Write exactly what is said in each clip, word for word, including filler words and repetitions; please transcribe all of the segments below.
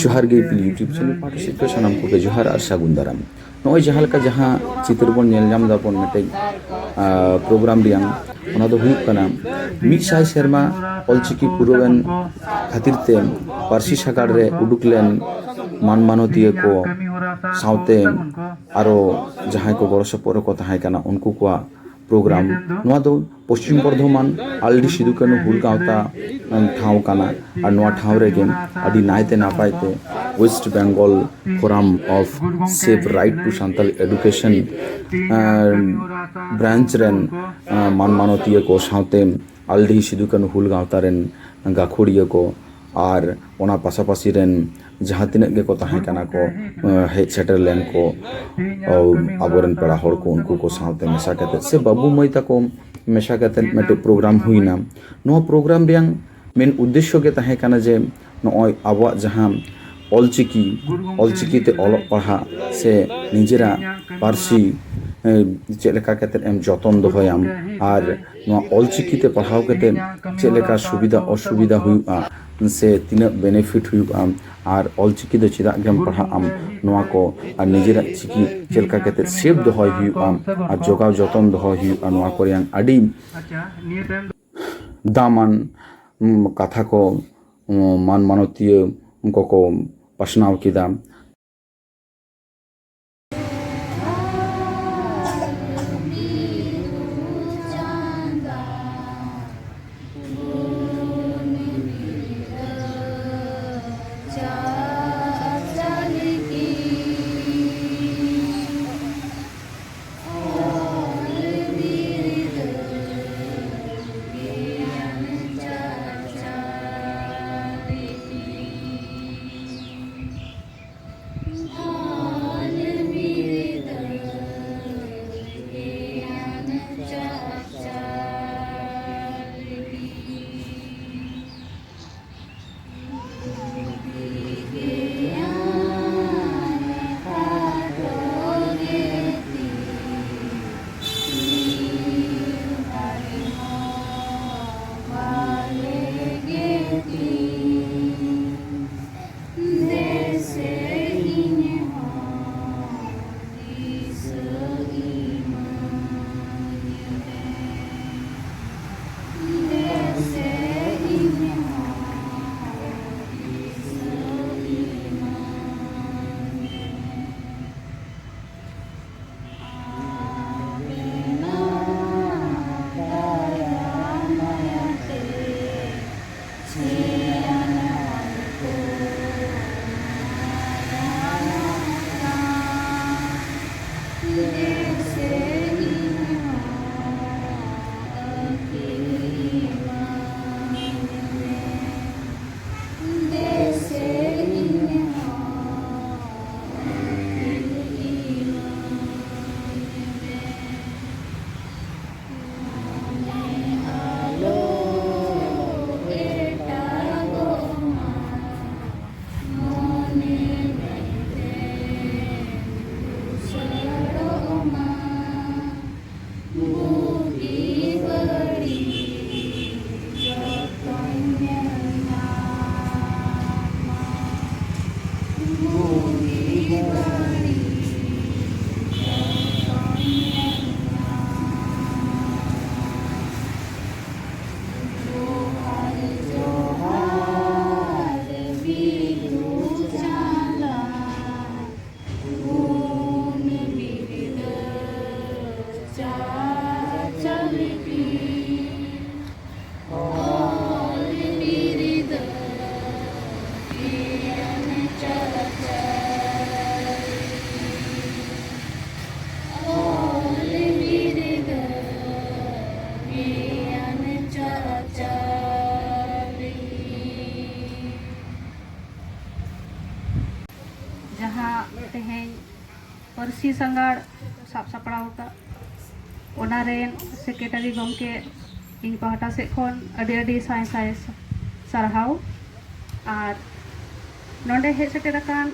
ᱡᱚᱦᱟᱨ ᱜᱮ ᱤᱯᱤᱞ YouTube ᱪᱮᱱᱮᱞ ᱯᱟᱦᱴᱟ ᱥᱮᱫ ᱠᱷᱚᱱ ᱥᱟᱱᱟᱢ ᱠᱚᱜᱮ ᱡᱚᱦᱟᱨ ᱟᱨ ᱥᱟᱹᱜᱩᱱ ᱫᱟᱨᱟᱢ᱾ ᱱᱚᱜᱼᱚᱭ ᱡᱟᱦᱟᱸ ᱞᱮᱠᱟ ᱡᱟᱦᱟᱸ ᱪᱤᱛᱟᱹᱨ ᱵᱚᱱ ᱧᱮᱞ ᱧᱟᱢ ᱫᱟᱵᱚᱱ ᱢᱤᱫᱴᱮᱡ, ᱟ, ᱯᱨᱳᱜᱨᱟᱢ ᱨᱮᱭᱟᱝ, ᱚᱱᱟ ᱫᱚ ᱦᱩᱭᱩᱜ ᱠᱟᱱᱟ ᱢᱤᱫ ᱥᱟᱭ ᱥᱮᱨᱢᱟ ᱚᱞᱪᱤᱠᱤ ᱯᱩᱨᱟᱹᱣᱮᱱ ᱠᱷᱟᱹᱛᱤᱨ ᱛᱮ ᱯᱟᱹᱨᱥᱤ ᱥᱟᱜᱟᱲ ᱨᱮ ᱩᱰᱩᱠ ᱞᱮᱱ ᱢᱟᱱ ᱢᱟᱱᱚᱛᱤᱭᱟᱹ ᱠᱚ ᱥᱟᱶᱛᱮ ᱟᱨᱚ ᱡᱟᱦᱟᱸᱭ ᱠᱚ ᱜᱚᱲᱚ ᱥᱚᱯᱚᱦᱚᱫ ᱨᱮᱠᱚ ᱛᱟᱦᱮᱸ ᱠᱟᱱᱟ ᱩᱱᱠᱩ ᱠᱚᱣᱟᱜ ᱯᱨᱳᱜᱨᱟᱢ᱾ ᱱᱚᱣᱟ ᱫᱚ ᱯᱚᱥᱪᱤᱢ ᱵᱚᱨᱫᱷᱚᱢᱟᱱ ᱟᱞᱰᱤ ᱥᱤᱫᱩ ᱠᱟᱹᱱᱦᱩ ᱦᱩᱞ ᱜᱟᱶᱛᱟ, ᱮᱢ, ᱴᱷᱟᱶ ᱠᱟᱱᱟ᱾ ᱟᱨ ᱱᱚᱣᱟ ᱴᱷᱟᱶ ᱨᱮᱜᱮ ᱟᱹᱰᱤ ᱱᱟᱭᱛᱮ ᱱᱟᱯᱟᱭ ᱛᱮ West Bengal Forum of Save Right to Santali Education, M, branch ᱨᱮᱱ, ᱮᱢ, ᱢᱟᱱ ᱢᱟᱱᱚᱛᱤᱭᱟᱹ ᱠᱚ ᱥᱟᱶᱛᱮ ᱟᱞᱰᱤ ᱥᱤᱫᱩ ᱠᱟᱹᱱᱦᱩ ᱦᱩᱞ ᱜᱟᱶᱛᱟ ᱨᱮᱱ ᱜᱟᱹᱠᱷᱩᱲᱤᱭᱟᱹ ᱠᱚ ᱟᱨ ᱚᱱᱟ ᱯᱟᱥᱟᱯᱟᱥᱤ ᱨᱮᱱ ᱡᱟᱦᱟᱸ ᱛᱤᱱᱟᱹᱜ ᱜᱮᱠᱚ ᱛᱟᱦᱮᱸ ᱠᱟᱱᱟ ᱠᱚ, ᱮ, ᱦᱮᱡ ᱥᱮᱴᱮᱨ ᱞᱮᱱ ᱠᱚ, ᱚ, ᱟᱵᱚᱨᱮᱱ ᱯᱮᱲᱟ ᱦᱚᱲ ᱠᱚ, ᱩᱱᱠᱩ ᱠᱚ ᱥᱟᱶᱛᱮ ᱢᱮᱥᱟ ᱠᱟᱛᱮ ᱥᱮ ᱵᱟᱹᱵᱩ ᱢᱟᱹᱭ ᱛᱟᱠᱚ ᱢᱮᱥᱟ ᱠᱟᱛᱮ ᱢᱤᱫᱴᱮᱡ ᱯᱨᱳᱜᱨᱟᱢ ᱦᱩᱭᱱᱟ᱾ ᱱᱚᱣᱟ ᱯᱨᱳᱜᱨᱟᱢ ᱨᱮᱭᱟᱝ ᱢᱮᱱ ᱩᱫᱽᱫᱮᱥᱥᱚ ᱜᱮ ᱛᱟᱦᱮᱸ ᱠᱟᱱᱟ ᱡᱮ ᱱᱚᱜᱼᱚᱭ ᱟᱵᱚᱣᱟᱜ ᱡᱟᱦᱟᱸ ᱚᱞᱪᱤᱠᱤ, ᱚᱞᱪᱤᱠᱤ ᱛᱮ ᱚᱞᱚᱜ ᱯᱟᱲᱦᱟᱜ ᱥᱮ ᱱᱤᱡᱮᱨᱟᱜ ᱯᱟᱹᱨᱥᱤ, ᱮ, ᱪᱮᱫ ᱞᱮᱠᱟ ᱠᱟᱛᱮ ᱮᱢ ᱡᱚᱛᱚᱱ ᱫᱚᱦᱚᱭᱟᱢ ᱟᱨ ᱱᱚᱣᱟ ᱚᱞᱪᱤᱠᱤ ᱛᱮ ᱯᱟᱲᱦᱟᱣ ᱠᱟᱛᱮ ᱪᱮᱫ ᱞᱮᱠᱟ ᱥᱩᱵᱤᱫᱷᱟ ᱚᱥᱩᱵᱤᱫᱷᱟ ᱦᱩᱭᱩᱜᱼᱟ ᱥᱮ ᱛᱤᱱᱟᱹᱜ benefit ᱦᱩᱭᱩᱜᱼᱟ ᱟᱨ ᱚᱞᱪᱤᱠᱤ ᱫᱚ ᱪᱮᱫᱟᱜ ᱜᱮᱢ ᱯᱟᱲᱦᱟᱜ ᱟᱢ, ᱱᱚᱣᱟ ᱠᱚ ᱟᱨ ᱱᱤᱡᱮᱨᱟᱜ ᱪᱤᱠᱤ ᱪᱮᱫ ᱞᱮᱠᱟ ᱠᱟᱛᱮ save ᱫᱚᱦᱚᱭ ᱦᱩᱭᱩᱜᱼᱟ ᱟᱨ ᱡᱚᱜᱟᱣ ᱡᱚᱛᱚᱱ ᱫᱚᱦᱚᱭ ᱦᱩᱭᱩᱜᱼᱟ, ᱱᱚᱣᱟ ᱠᱚ ᱨᱮᱭᱟᱝ ᱟᱹᱰᱤ ᱫᱟᱢᱟᱱ, ᱩᱢ, ᱠᱟᱛᱷᱟ ᱠᱚ, ᱩᱢ, ᱢᱟᱱ ᱢᱟᱱᱚᱛᱤᱭᱟᱹ ᱠᱚᱠᱚ ᱯᱟᱥᱱᱟᱣ ᱠᱮᱫᱟ᱾ ᱡᱟᱦᱟᱸ ᱛᱮᱦᱮᱧ ᱯᱟᱹᱨᱥᱤ ᱥᱟᱸᱜᱟᱲ ᱥᱟᱵ ᱥᱟᱯᱲᱟᱣ ᱟᱠᱟᱫ, ᱚᱱᱟ ᱨᱮᱱ ᱥᱮᱠᱨᱮᱴᱟᱨᱤ ᱜᱚᱢᱠᱮ ᱤᱧ ᱯᱟᱦᱴᱟ ᱥᱮᱫ ᱠᱷᱚᱱ ᱟᱹᱰᱤ ᱟᱹᱰᱤ ᱥᱟᱭ ᱥᱟᱭ ᱥᱟᱨᱦᱟᱣ᱾ ᱟᱨ ᱱᱚᱰᱮ ᱦᱮᱡ ᱥᱮᱴᱮᱨ ᱟᱠᱟᱱ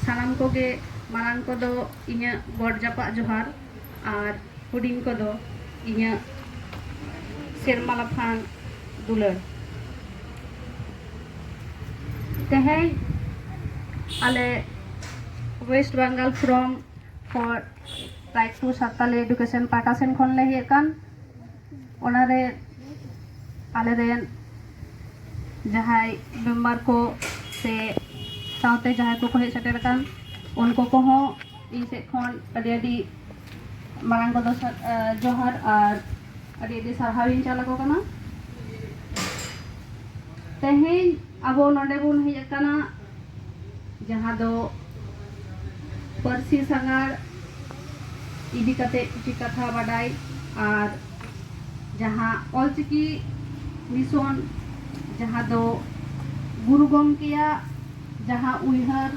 ᱥᱟᱱᱟᱢ ᱠᱚᱜᱮ, ᱢᱟᱨᱟᱝ ᱠᱚᱫᱚ ᱤᱧᱟᱹᱜ ᱜᱚᱰ ᱡᱟᱯᱟᱜ ᱡᱚᱦᱟᱨ ᱟᱨ ᱦᱩᱰᱤᱧ ᱠᱚᱫᱚ ᱤᱧᱟᱹᱜ ᱥᱮᱨᱢᱟ ᱞᱟᱯᱷᱟᱝ ᱫᱩᱞᱟᱹᱲ᱾ ᱛᱮᱦᱮᱧ ᱟᱞᱮ West Bengal Forum for Right to Santali Education ᱯᱟᱦᱴᱟ ᱥᱮᱱ ᱠᱷᱚᱱ ᱞᱮ ᱦᱮᱡ ᱟᱠᱟᱱ, ᱚᱱᱟᱨᱮ ᱟᱞᱮᱨᱮᱱ ᱡᱟᱦᱟᱸᱭ ᱢᱮᱢᱵᱟᱨ ᱠᱚ ᱥᱮ ᱥᱟᱶᱛᱮ ᱡᱟᱦᱟᱸᱭ ᱠᱚᱠᱚ ᱦᱮᱡ ᱥᱮᱴᱮᱨ ᱟᱠᱟᱱ, ᱩᱱᱠᱩ ᱠᱚᱦᱚᱸ ᱤᱧ ᱥᱮᱫ ᱠᱷᱚᱱ ᱟᱹᱰᱤ ᱟᱹᱰᱤ ᱢᱟᱨᱟᱝ ᱠᱚᱫᱚ ᱥᱟ-, ᱮ, ᱡᱚᱦᱟᱨ ᱟᱨ ᱟᱹᱰᱤ ᱟᱹᱰᱤ ᱥᱟᱨᱦᱟᱣ ᱤᱧ ᱪᱟᱞ ᱟᱠᱚ ᱠᱟᱱᱟ᱾ ᱛᱮᱦᱮᱧ ᱟᱵᱚ ᱱᱚᱰᱮ ᱵᱚᱱ ᱦᱮᱡ ᱟᱠᱟᱱᱟ, ᱡᱟᱦᱟᱸ ᱫᱚ ᱯᱟᱹᱨᱥᱤ ᱥᱟᱸᱜᱟᱲ ᱤᱫᱤ ᱠᱟᱛᱮ ᱠᱤᱪᱷᱩ ᱠᱟᱛᱷᱟ ᱵᱟᱰᱟᱭ ᱟᱨ ᱡᱟᱦᱟᱸ ᱚᱞᱪᱤᱠᱤ ᱢᱤᱥᱚᱱ, ᱡᱟᱦᱟᱸ ᱫᱚ ᱜᱩᱨᱩ ᱜᱚᱢᱠᱮᱭᱟᱜ ᱡᱟᱦᱟᱸ ᱩᱭᱦᱟᱹᱨ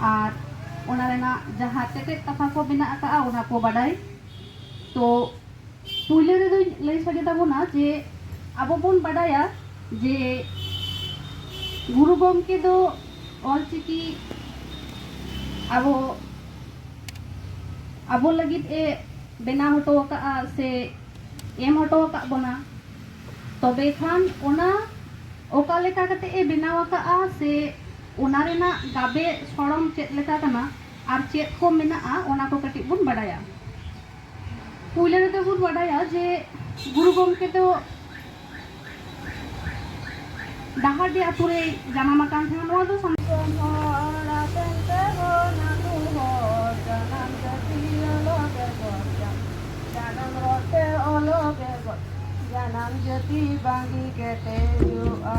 ᱟᱨ ᱚᱱᱟ ᱨᱮᱱᱟᱜ ᱡᱟᱦᱟᱸ ᱛᱮᱛᱮᱫ ᱠᱟᱛᱷᱟ ᱠᱚ ᱢᱮᱱᱟᱜ ᱟᱠᱟᱫᱼᱟ, ᱚᱱᱟ ᱠᱚ ᱵᱟᱰᱟᱭ᱾ ᱛᱚ ᱯᱩᱭᱞᱟᱹ ᱨᱮᱫᱚᱧ ᱞᱟᱹᱭ ᱥᱟᱰᱮ ᱛᱟᱵᱚᱱᱟ ᱡᱮ ᱟᱵᱚ ᱵᱚᱱ ᱵᱟᱰᱟᱭᱟ ᱡᱮ ᱜᱩᱨᱩ ᱜᱚᱢᱠᱮ ᱫᱚ ᱚᱞᱪᱤᱠᱤ ᱟᱵᱚ, ᱟᱵᱚ ᱞᱟᱹᱜᱤᱫ ᱮ ᱵᱮᱱᱟᱣ ᱦᱚᱴᱚ ᱟᱠᱟᱫᱼᱟ ᱥᱮ ᱮᱢ ᱦᱚᱴᱚ ᱟᱠᱟᱫ ᱵᱚᱱᱟ᱾ ᱛᱚᱵᱮ ᱠᱷᱟᱱ ᱚᱱᱟ ᱚᱠᱟ ᱞᱮᱠᱟ ᱠᱟᱛᱮ ᱮ ᱵᱮᱱᱟᱣ ᱟᱠᱟᱫᱼᱟ ᱥᱮ ᱚᱱᱟ ᱨᱮᱱᱟᱜ ᱜᱟᱵᱮ ᱥᱚᱲᱚᱢ ᱪᱮᱫ ᱞᱮᱠᱟ ᱠᱟᱱᱟ ᱟᱨ ᱪᱮᱫ ᱠᱚ ᱢᱮᱱᱟᱜᱼᱟ, ᱚᱱᱟ ᱠᱚ ᱠᱟᱹᱴᱤᱡ ᱵᱚᱱ ᱵᱟᱰᱟᱭᱟ᱾ ᱯᱩᱭᱞᱟᱹ ᱨᱮᱫᱚ ᱵᱚᱱ ᱵᱟᱰᱟᱭᱟ ᱡᱮ ᱜᱩᱨᱩ ᱜᱚᱢᱠᱮ ᱫᱚ ᱰᱟᱦᱟᱨᱰᱤ ᱟᱛᱳ ᱨᱮᱭ ᱡᱟᱱᱟᱢ ᱟᱠᱟᱱ ᱛᱟᱦᱮᱸᱱᱟ᱾ ᱱᱚᱣᱟ ᱫᱚ ᱥᱟᱱ- ᱦᱚᱲ ᱟᱛᱮᱱ ᱛᱮ ᱦᱚᱲ ᱱᱟᱹᱠᱩ ᱦᱚᱲ ᱡᱟᱱᱟᱢ ᱡᱟᱹᱛᱤ ᱚᱞᱚᱜ ᱵᱮᱜᱚᱨ ᱡᱟᱱᱟᱢ ᱨᱚᱲ ᱛᱮ ᱚᱞᱚᱜ ᱵᱮᱜᱚᱨ ᱡᱟᱱᱟᱢ ᱡᱟᱹᱛᱤ ᱵᱟᱝ ᱜᱮ ᱠᱮᱴᱮᱡᱚᱜᱼᱟ᱾